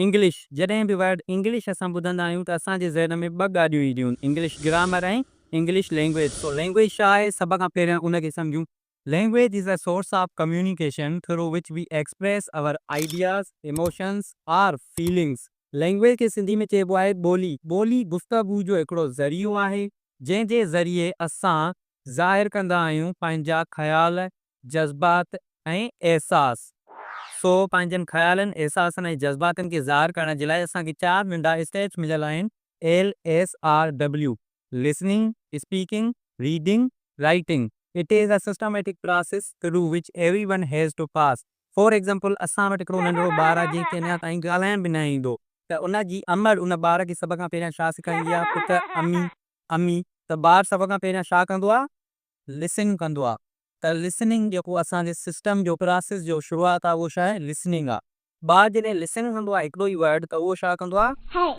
English, جڏهن به word English اسان ٻڌندا آهيون ته اسان جي ذهن ۾ ٻه ڳالهيون اينديون آهن، English grammar ۽ English language. So language ڇا آهي؟ سڀ کان پهريان ان کي سمجهون. Language is a source of communication through which we express our ideas, emotions or feelings. Language کي سنڌي ۾ چئبو آهي ٻولي. ٻولي گفتگو جو هڪڙو ذريعو آهي، جنهن جي ذريعي اسان ظاهر ڪندا آهيون پنهنجا خيال، جذبات ۽ احساس. سو پنهنجن خيالن، احساسن ۽ جذباتن کي ظاهر ڪرڻ جي لاء اسان کي چار ننڍا اسٽيپس مليل آهن، L S R W, listening, speaking, reading, writing. It is a systematic process through which everyone has to pass. For example اسان وٽ هڪڙو ننڍڙو ٻار آهي جنهن کي اڃا تائين ڳالهائڻ به ناهي ايندو ته ان جي امڙ ان ٻار کي سڀ کان پهريان ڇا سکائيندي آهي پٽ امي امي ته ٻار سڀ کان پهريان ڇا ڪندو آهي لسننگ ڪندو آ ته لسننگ جيڪو اسان جي سسٽم جو پراسيس جو شروعات آ اهو ڇا آهي لسننگ آ. ٻار جڏهن لسن ڪندو آ هڪڙو ئي ورڊ ته اهو ڇا ڪندو آ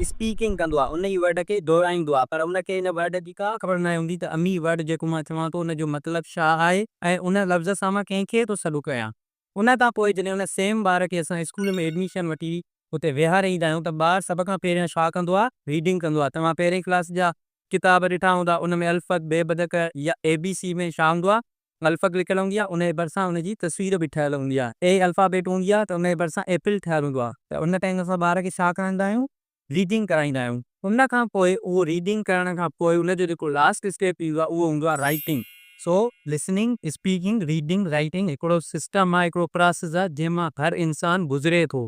اسپيڪنگ ڪندو آ ان ئي ورڊ کي دهرائيندو آ پر ان کي ان ورڊ جي ڪا خبر ناهي هوندي ته امي ورڊ جيڪو مان چوان ٿو ان جو مطلب ڇا آهي ۽ ان لفظ سان مان ڪنهن کي ٿو سڏ ڪيان. ان کان پوء جڏهن ان سيم ٻار کي اسان اسڪول ۾ ايڊميشن وٺي اتي ويهاري ايندا آهيون ته ٻار سڀ کان پهريان ڇا ڪندو آهي؟ ريڊنگ ڪندو آهي. توهان پهرين ڪلاس جا ڪتاب ڏٺا هوندا، ان ۾ الف ب ب د ڪ يا اي بي سي ۾ ڇا هوندو آهي؟ الف لکيل هوندي آهي، ان جي ڀرسان ان جي تصوير به ٺهيل هوندي آهي. اي الفابيٽ هوندي آهي ته ان جي ڀرسان ايپل ٺهيل هوندو آهي ته ان ٽائيم اسان ٻار کي ڇا ڪرائيندا آهيون؟ ريڊنگ ڪرائيندا آهيون. ان کان پوء اهو ريڊنگ ڪرڻ کان پوء ان جو جيڪو لاسٽ اسٽيپ ايندو آهي اهو هوندو آهي writing. So listening, speaking, reading, writing هڪڙو سسٽم آهي، هڪڙو پراسيس آهي جنهن مان هر انسان گذري ٿو.